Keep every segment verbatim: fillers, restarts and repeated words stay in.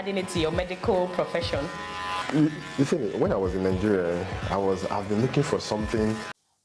Adding it to your medical profession. You, you see, when I was in Nigeria, I was I've been looking for something.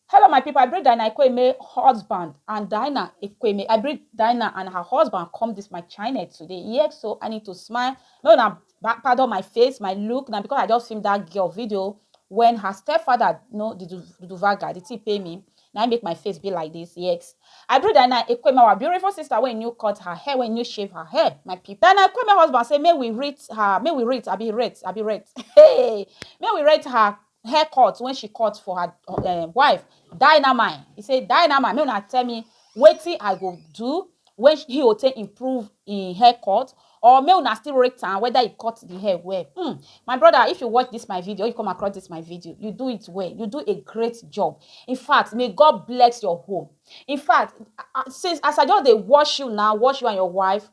Hello, my people. I bring Diana Ekweme husband and Diana Ekweme. I bring Diana and her husband come this my channel today. Yes, so I need to smile. No, now pardon my face, my look. Now because I just filmed that girl video when her stepfather, no, the Duvaga, the T pay me. Now I make my face be like this. Yes, I bring Diana Ekweme, our beautiful sister, when you cut her hair, when you shave her hair, my people. Diana Ekweme husband say, may we rate her, may we rate, I be rate, I be rate. Hey, may we rate her haircut when she cut for her uh, wife. Dynamite. He say, Dynamite, may una tell me wetin I go do when he go take improve in haircut, or may una still rate am whether he cut the hair well. Hmm. My brother, if you watch this my video, you come across this my video, you do it well. You do a great job. In fact, may God bless your home. In fact, since as I just dey watch you now, watch you and your wife,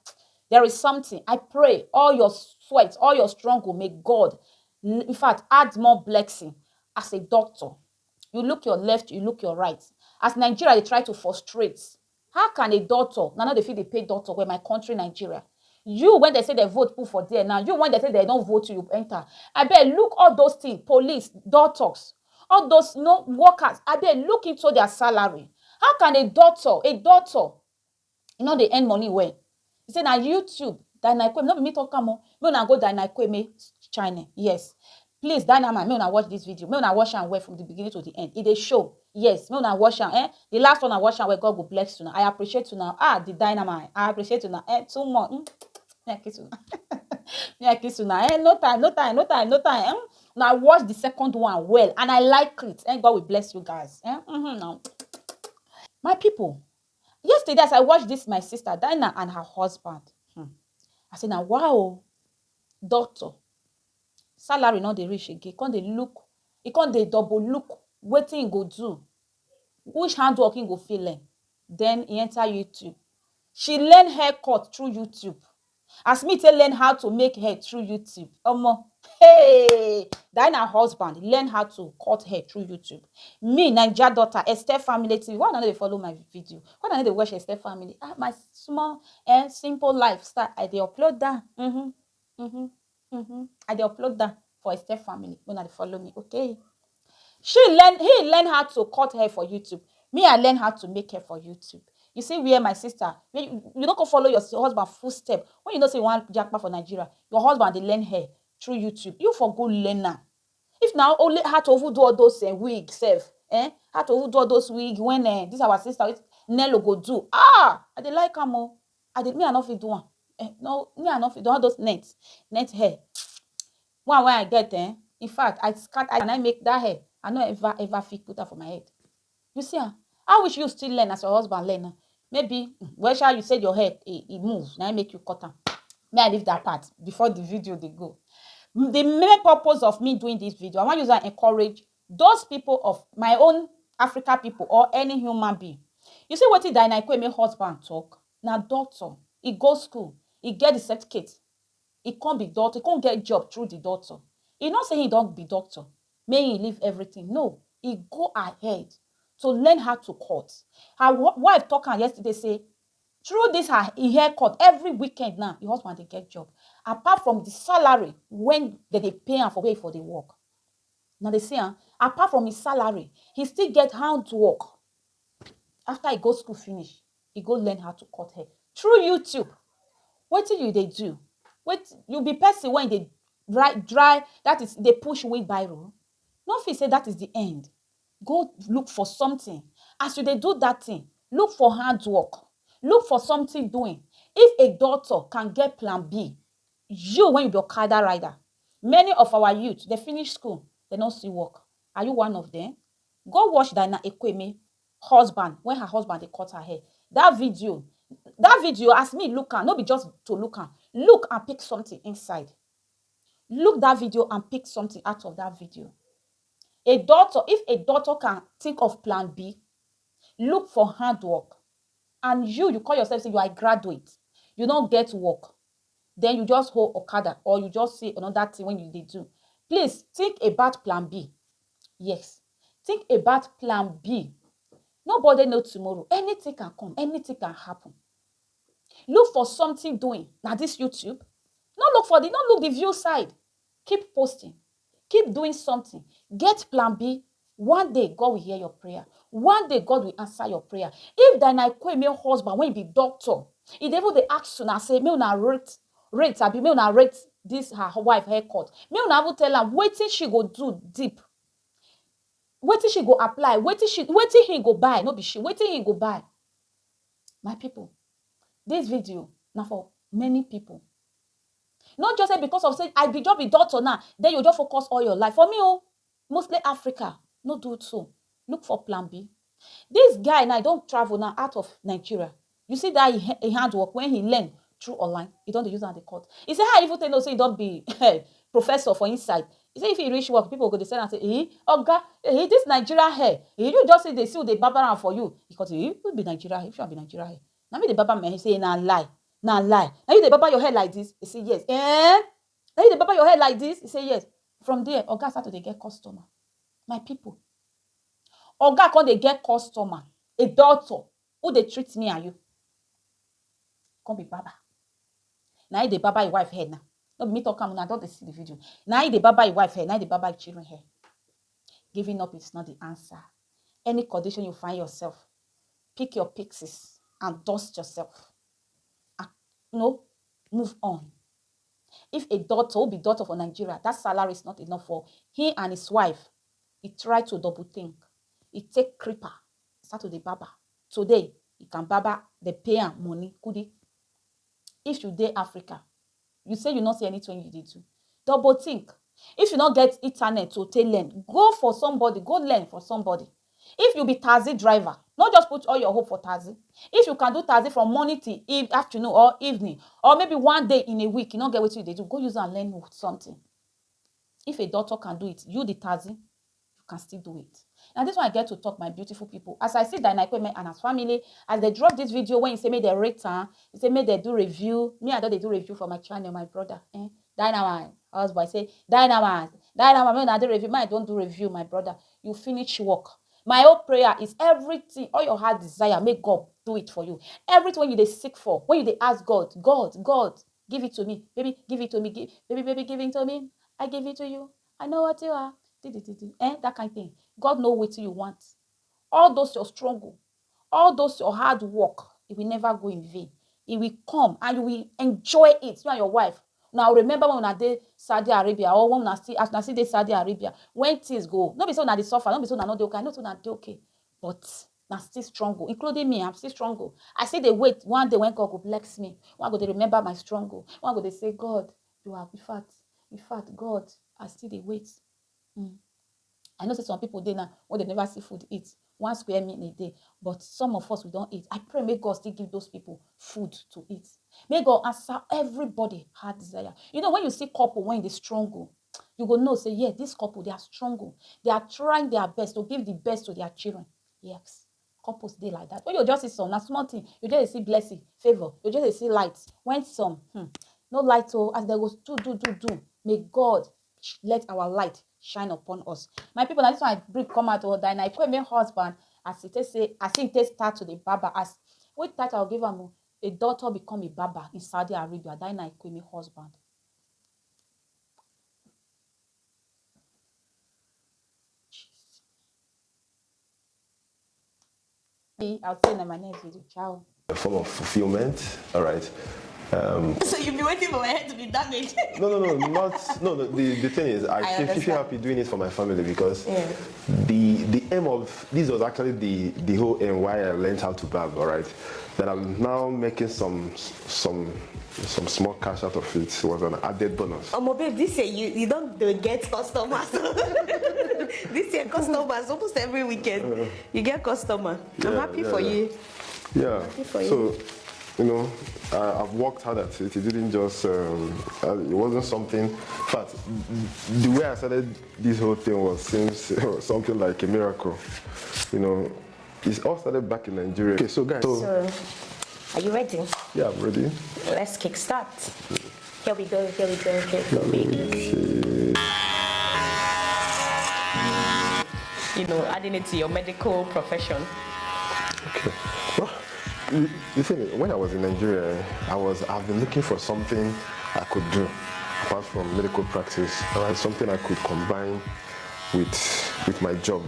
there is something. I pray all your sweat, all your struggle, may God, in fact, add more blessing. As a doctor, you look your left, you look your right. As Nigeria, they try to frustrate. How can a doctor, now they feel they pay doctor where my country, Nigeria? You, when they say they vote put for there now, you, when they say they don't vote, you enter. I bet look all those things, police, doctors, all those, you know, workers, I bet look into their salary. How can a doctor, a doctor, you know, they earn money well? He said, now YouTube, that na Ekweme, not me talk am o. Me una go that na Ekweme channel. Yes. Please, Dynamite, me una watch this video. Me una watch am well from the beginning to the end. It dey show. Yes, me una watch am. Eh? The last one I watch am well, God go bless you now. I appreciate you now. Ah, the Dynamite. I appreciate you now. Eh, too much. Mm. Me I kiss you. Me I kiss you now. Eh, no time, no time, no time, no time. Eh? Now I watch the second one well, and I like it. And God will bless you guys. Eh? Mm-hmm, now. My people, yesterday as I watched this, my sister Dinah and her husband, hmm, I said, now wow, doctor, salary not dey reach again. Come dey look, he come dey double look wetin he go do, which handwork he go fit learn. Then he enter YouTube. She learn haircut through YouTube. As me take learn how to make hair through YouTube. Omo, hey, Dinah husband learn how to cut hair through YouTube. Me, Naija daughter, Esther Family T V. Why una no dey follow my video? Why una no dey watch Esther Family? Ah, my small and simple lifestyle. I dey upload that. Mm-hmm. Mm-hmm. Mm-hmm. I dey upload that for Esther Family. When I follow me, okay? She learn, he learn how to cut hair for YouTube. Me, I learn how to make hair for YouTube. You see where my sister, you, you don't go follow your husband full step. When you know say you want japa for Nigeria, your husband dey learn hair through YouTube. You for go learn am. If now only how to even do all those uh, wig self, eh? How to even do all those wig when uh, this our sister Nello go do. Ah, I dey like am o. I dey me I no fit do am. Eh, no, me I no fit do all those net, net hair. One wey I get, eh? In fact, I scat I and I make that hair. I no ever ever fit put am for my head. You see am? I wish you still learn as your husband learn now. Maybe mm, well sha you said your hair e, e move, na im make you cut am. May I leave that part before the video dey go. The main purpose of me doing this video, I wan use am encourage those people of my own Africa people or any human being. You see wetin Dinah Ekweme husband talk? Na doctor, e go school, e get the certificate, e come be doctor, e come get job through the doctor. E no say he don be doctor, make he leave everything. No, he go ahead to learn how to cut. Her wife talk am yesterday say through this her e haircut every weekend now, her husband dey get job. Apart from the salary when they dey pay am for where for dey work. Now they see am, apart from his salary, he still get hand work. After he go school finish, he go learn how to cut hair through YouTube. Wetin you dey do? Wait, you be person when they dry, dry, that is they push wheelbarrow. No fit say that is the end. Go look for something. As you dey do that thing, look for hard work. Look for something doing. If a doctor can get plan B, you when you be Okada rider, many of our youth they finish school, they no see work. Are you one of them? Go watch Dinah Ekweme husband when her husband dey cut her hair. That video, that video as me look am, no be just to look am. Look and pick something inside. Look that video and pick something out of that video. A doctor, if a doctor can think of plan B, look for hard work. And you, you call yourself say you are a graduate, you don't get work, then you just hold Okada or you just say another thing when you dey do. Please think about plan B. Yes, think about plan B. Nobody know tomorrow. Anything can come, anything can happen. Look for something doing. Now this YouTube, Not look for the, not look the view side. Keep posting. Keep doing something. Get plan B. One day, God will hear your prayer. One day, God will answer your prayer. If Diana Kwame husband, when he be doctor, he dey even dey ask una say, make una rate, rate, abi make una rate this her wife haircut. Make una even tell am wetin she go do deep. Wetin she go apply, wetin she, wetin he go buy, no be she, wetin he go buy. My people, this video na for many people. Not just say because of say I be just be doctor now, then you just focus all your life. For me, oh, mostly Africa, no do so. Look for plan B. This guy now don travel now out of Nigeria. You see that he, he handwork when he learn through online, he don dey use am dey cut. He say how he even take know say he don be professor for inside. He say if he reach work, people go dey send am say, eh, oga, eh, this Nigeria hair, eh, you just say dey see who dey barber am for you. He come say, eh, you be Nigeria hair, you should be Nigeria hair. Na me dey barber my hair. He say na lie, na lie. Na you dey barber your hair like this? He say yes. Eh? Na you dey barber your hair like this? He say yes. From there, oga start to dey get customer. My people, oga come dey get customer. A doctor who dey treat me and you come be barber. Na he dey barber him wife hair now. No be me talk am, una don dey see the video. Na he dey barber him wife hair, na he dey barber him children hair. Giving up is not the answer. Any condition you find yourself, pick your pixies and dust yourself. Ah, no, move on. If a doctor who be doctor for Nigeria, that salary is not enough for he and his wife, he try to double think. He take creeper, start to dey barber. Today, he can barber, dey pay am money, kudi. If you dey Africa, you say you no see anything you dey do. Double think. If you no get internet to take learn, go for somebody, go learn for somebody. If you be taxi driver, no just put all your hope for taxi. If you can do taxi from morning till eve-, afternoon or evening, or maybe one day in a week, you no get wetin you dey do, go use am learn something. If a doctor can do it, you the taxi, you can still do it. Now this one I get to talk, my beautiful people. As I see Diana Kwame and her family, as they drop this video, when you say make they rate am, you say make they do review. Me, I don dey do review for my channel, my brother. Eh? Dynamite, husband say, Dynamite, Dynamite, make una do review. Me, I don do review, my brother. You finish work. My whole prayer is everything, all your heart desire, make God do it for you. Everything when you dey seek for, when you dey ask God, God, God, give it to me, baby, give it to me, give, baby, baby, give it to me. I give it to you. I know what you are. Di, di, di, di. Eh, that kind thing. God know wetin you want. All those your struggle, all those your hard work, it will never go in vain. It will come and you will enjoy it, you and your wife. Now remember when una dey Saudi Arabia, or when una still, as una still dey Saudi Arabia, when things go, no be say una dey suffer, no be say una no dey okay. I know say una dey okay, but na still struggle, including me. I'm still struggle. I still dey wait one day when God go bless me. When I go dey remember my struggle. When I go dey say, God, you are, in fact, in fact, God, I still dey wait. Mm. I know say some people dey now wey dem never see food eat, one square meal a day, but some of us, we don eat. I pray make God still give those people food to eat. May God answer everybody heart desire. You know, when you see couple when they struggle, you go know say, yes, this couple, they are struggle. They are trying their best to give the best to their children. Yes, couples dey like that. When you just see some, na small thing, you just dey see blessing, favor, you just dey see light. When some, hmm, no light, oh, as they go do, do, do, do, may God sh-, let our light shine upon us. My people, na this one I bring come out, oh, Diana Kwame husband, as he take say, as he take start to the barber, as, which title I'll give am, oh, a daughter become a barber in Saudi Arabia, Diana Kwame husband. Jeez. Me, I'll say na my next video. Ciao. A form of fulfillment, all right? Um, so you've been waiting for my head to be damaged? No, no, no, not, no, no, the, the thing is, I, I feel, feel understand. Happy doing it for my family because, yeah, the, the aim of, this was actually the, the whole aim why I learned how to barb, all right? That I'm now making some, some, some small cash out of it was an added bonus. Oh, my babe, this year you, you don't, don't get customers. This year, customers almost every weekend. Uh, you get customer. I'm, yeah, happy, yeah, for, yeah, you. Yeah. Happy for, so, you. You know, I, I've worked hard at it. It didn't just, um, uh, it wasn't something. In fact, the way I started this whole thing was, seems, something like a miracle. You know, it all started back in Nigeria. Okay, so guys, so, so, are you ready? Yeah, I'm ready. Let's kickstart. Here we go, here we go, here we go, baby. Okay. You know, adding it to your medical profession. Okay. Well, The thing is, when I was in Nigeria, I was I've been looking for something I could do apart from medical practice. Right, something I could combine with with my job.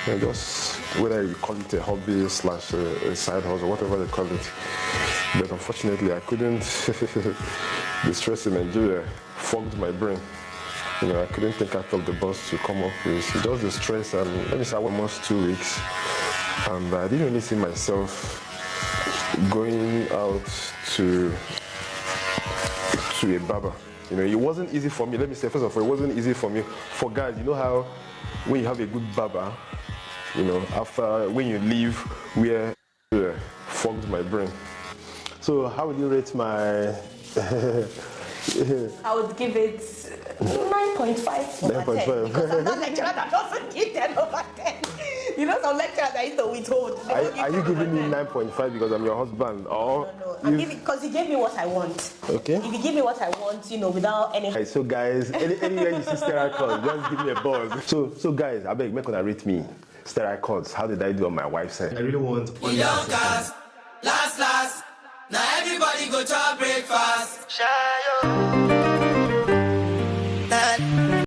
And just whether you call it a hobby slash a, a side hustle, whatever you call it. But unfortunately, I couldn't. The stress in Nigeria fogged my brain. You know, I couldn't think out of the box to come up with just the stress. And let me say, almost two weeks, and I didn't really see myself going out to to a barber. You know, it wasn't easy for me. Let me say, first of all, it wasn't easy for me. For guys, you know how when you have a good barber, you know, after when you leave, where uh, fogged my brain. So how would you rate my? I would give it nine point five over Nine point five. ten because I'm not lecturer that doesn't give ten over ten. You know, some lecturers I used to withhold. They Are, don't give are you ten over giving me ten. nine point five because I'm your husband, or No, no, I'm giving because he gave me what I want. Okay. If you give me what I want, you know, without any. Hey, so guys, any, anywhere you see Stera Cuts, just give me a buzz. So, so guys, I beg, make una rate me. Stera Cuts, how did I do on my wife's head? I really want E don cast, last last, na everybody go chop breakfast. Shayo.